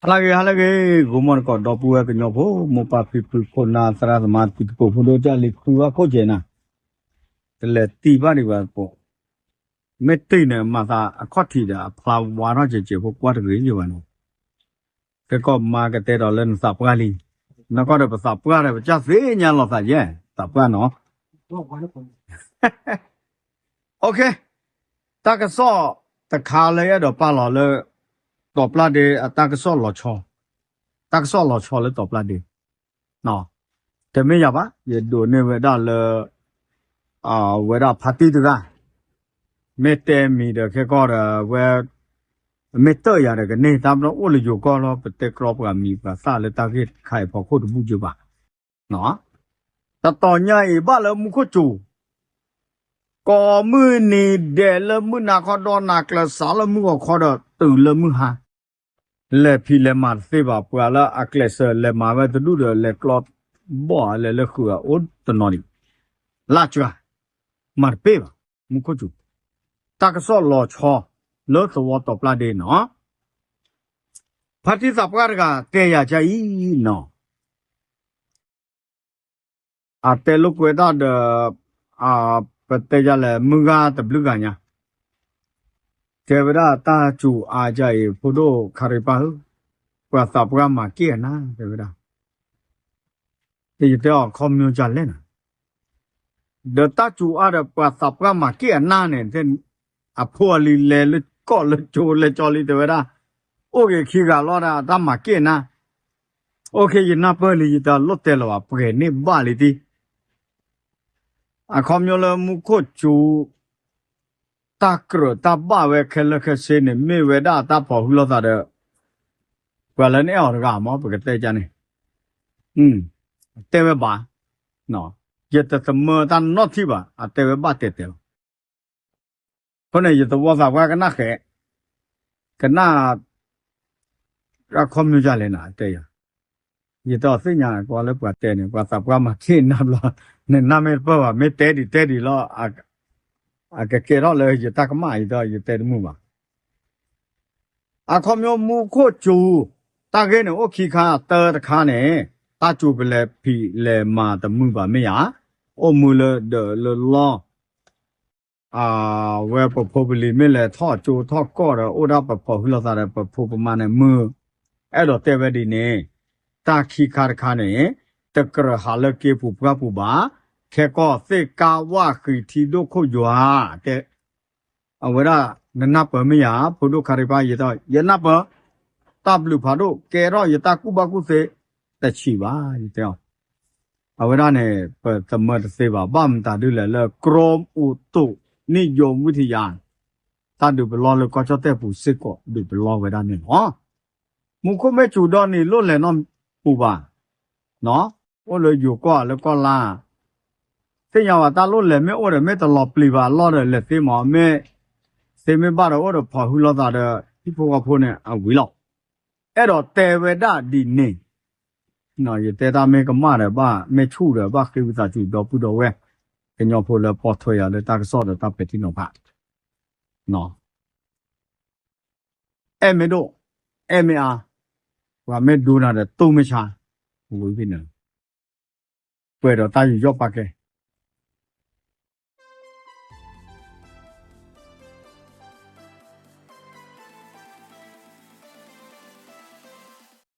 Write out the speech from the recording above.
ဟါလၢအဂ့ၤ ဟါလၢအဂ့ၤ ဂီၤမီၢ်တကိး ဒီပုၢ်ဝဲၢ်ကညီဖိ မိၢ်ပၢ်ဖံဖု ခိၣ်နၢ်သရၣ်သမါ တံၤသကိးဖိဒိၣ် တၢ်လံၤ ဃုဝဲခိၣ်ကဲနၤ, တလဲၤတံၢ်ဘၣ်ဒံးဘၣ်ကိး, မ့ၢ်တံၢ်န့ၣ် မၤသးအခီၣ်ထံးဒီး အဖျါဝါထီၣ်ကဲးကဲးဖိ ကွၢ်တဂ့ၤယဘၣ်နီၤ, ကဲကီၢ်မါကတဲဒီးလၢနသးပှၢ်လံ, နီၢ်ကီၢ်ဒီးပသးပှၢ်ဒီး ပကၢ်သ့ၣ်ညါလီၤသးယဲ, သးပှၢ်နီၤ တၢ်ကစီၣ်တခါလၢအဲၣ်ဒိးပာ်လီၤလၢ တီၤပျၢ်ဒ့ အတၢ်ကစီၣ်လီၤဆီ, တၢ်ကစီၣ်လီၤဆီလၢတီၤပျၢ်ဒ့, တမ့ၢ်ယၤဘၣ် ယဒိးန့ၢ်ဝဲဒၣ်လၢ ဝဲဒၣ်ဖါတံၢ်တဂၤ, မ့ၢ်တဲမံၤဒီးခဲကီၢ်ဒီးဝဲ မ့ၢ်တၢၢ်ယၤဒီးကန့ၢ် တၢ်ဘျီအိၣ်လၢယိၤကီၢ်လီၤ ပတဲကြီပှၤမံၤပှၤသၣ်လၢတၢ်ဂ့ၢ်တခါအံၤဖီခိၣ်တဘူၣ်ကၠိဘၣ် တတီၤညါအံၤဘၣ်လၢမူခိၣ်စူၤ, ကိးမုၢ်နံၤဒဲးလၢမုၢ်နၤခီဒီးနၤကျၢၤစးလၢမုၢ်ဂီၤခီဒီးတုၤလၢမုၢ်ဟါ, လဲၤဖံးလဲၤမၤတသ့ဘၣ် ပှၤလၢအကျဲးစၢးလဲၤမၤဝဲတဒူၣ်ဒီးလဲၤကျီဘီၣ်လဲၤလၢဃုာ်အအိၣ်တနီၤဒံး, လၢ်စှၤ, မၤတပ့ၢ်ဘၣ်, မူခိၣ်စူၤ, တၢ်ကစီၣ်လီၤဆီ လၢသဝီတီၤပျၢ်ဒ့နီၤ, ဖါတံၢ်သးပှၢ်တဂၤတဲယၤကအံၤနီၤ အတဲလိာ်ကွဲတၢ်ဒီး ပတဲယၤလဲၣ် မုၢ်ဂၤတဘျုးဂၤညါ, တဲဝဲဒၣ်တၢ်စူၤအါကအံၤ ဖိဒိၣ်ခါရံပၢ်ဧၢ, ပှၤသးပှၢ်မၤက့ၣ်အနၢ် တဲဝဲဒၣ်, ယတဲအီၤခီမညီဒ်လဲၣ်နၤ, ဒီးတၢ်စူၤအါဒီးပှၤသးပှၢ်မၤက့ၣ်အနၢ်န့ၣ် အဖိအလံၤလဲၤလၢကီၢ်လၢကၠိလဲၤကၠီလံ တဲဝဲဒၣ်, အိၣ်က့ၤခံဂၤလီၤဒီးတၢ်မၤက့ၣ်အနၢ်, အိၣ်ခ့ ယနၢ်ပၢၢ်လံ ယတလိၣ်တဲလၢၤဘၣ် ပှဲၤန့ၢ်ဘၣ်လံတံၢ်, အခီပညီလၢမူခိၣ်စူၤ တၢ်ကြၢးတၢ်ဘၣ်ဝဲခဲလၢာ်ခဲဆ့န့ၣ် မ့ၢ်ဝဲဒၣ်တၢ်ဖီၣ်ဟုလိာ်သးဒီး ပှၤလၢနအဲၣ်အီၤတဂၤမ့ၢ် ပကတဲကန့ၣ်, တဲဝဲဘၣ်, ယတသမၢတၢ်နီတထံၣ်ဘၣ် အတဲဝဲဘၣ်တဲာ်တဲာ်လီၤ, အဃိန့ၣ် ယသဝီသးပှၢ်ကနၣ်ဃဲ, ကနၣ် အခီပညီဒ်လဲၣ်နၤ တဲယၤ, ယတဲအီၤသ့ၣ်ညါ ကွၢ်လၢပှၤတဲန့ၣ် ပှၤသးပှၢ်မၤက့ၣ်နၢ်ဘျီ, နနၢ်မ့ၢ်တပၢၢ်ဘၣ် မ့ၢ်တဲဒံးတဲဒံးလီၤ, အကကဲထီၣ်လၢယတၢ်ကမၣ် ယတဲယတဲတမုာ်ဘၣ် အခီပညီမူခိၣ်စူၤ တၢ်ဂ့ၢ်န့ၣ်အိၣ်ခံခါ တၢတခါန့ၣ် တၢ်စူၤပလဲၤဖံးလဲၤမၤတမုာ်ဘၣ်မ့ၢ်ဧါ, အိၣ်မူလၢဒၢးလၢလီၢ်, အဝဲပဖိပလံၤမ့ၢ်လဲၤထီၣ်ကၠိထီၣ်ကီၢ်ဒီး အိၣ်ဒၣ်ပဖီၣ်ဟုလိာ်သးဒီး ပဖိပမါန့ၣ်မုာ်, အဲၣ်ဒိးတဲဝဲဒ်န့ၣ်, တၢ်ခံခါတခါန့ၣ် တကြၢးဟးလၢက့ပူၤပှၢ်ပူၤဘၣ်, ခဲကီၢ်သ့ၣ်ကါဝၣ်ဃံးထံဒိၣ်ခိၣ်ယွၤ, တဲ အဝဲဒၣ် နနၢ်ပၢၢ်မ့ၢ်ယၤ ဖိဒိၣ်ခါရံပၢ် ယတဲ ယနၢ်ပၢၢ်, တၢ်ဘျုးဖးဒိၣ် ကဲထီၣ်ယတၢ်ကူၣ်ဘၣ်ကူၣ်သ့ တဆံးဘၣ် ယတဲအီၤ, အဝဲဒၣ်န့ၣ် ပသမၢတသ့ဘၣ် ဘၣ်မတၤဒ်လဲၣ်လၢ ကရူးအိၣ်တိၣ် နံၣ်ယိၤဝံထယၤ တၢ်ဒုးပလီၢ်လၢကီၢ်ကၠီၣ်တဲၣ်ပူၤစ့ၢ်ကီး ဒုးပလီၢ်ဝဲဒၣ်န့ၣ်လီၤ. မူခိၣ်မ့ၢ်စူၤဒီးနံၤလိၣ်လဲၤနီတပူၤဘၣ်, အိၣ်လၢယိၤကီၢ်လၢကီၢ်လါ, သ့ၣ်ညါဘၣ်တၢ်လိၣ်လဲၤမ့ၢ်အိၣ်ဒီး မ့ၢ်တလီၤပျံၤဘၣ်အလီၢ်ဒီး လဲၤသ့မး မ့ၢ်သ့မ့ၢ်ဘၣ်ဒီး အိၣ်ဒီးဖီၣ်ဟုလိာ်သးဒီး ဟံၣ်ဖိဃီဖိန့ၣ် အဝံၤလီၤ. အဲၣ်ဒိးတဲဝဲဒၣ်ဒ်န့ၣ်, ယတဲတၢ်မ့ၢ်ကမၣ်ဒီးဘၣ် မ့ၢ်ဆူၣ်ဒီးဘၣ်ဃ့ဝံသးစူၤ ဒီပုၢ်ဒီဝဲၢ် ကညီဖိလၢပိာ်ထွဲယၤလၢတၢ်ကစီၣ်ဒီးတၢ်ပဲာ်ထံနီၤဖး အဲၣ်မ့ၢ်ဒိၣ်, အဲၣ်မ့ၢ်အါ, ပှၤမ့ၢ်ဒိနၤဒီးတိၢ်မ့ၢ်ဆါ, ဝံၤဖဲန့ၣ်, ပှဲၤဒီးတၢ်ယူးယီၣ်ပာ်ကဲ,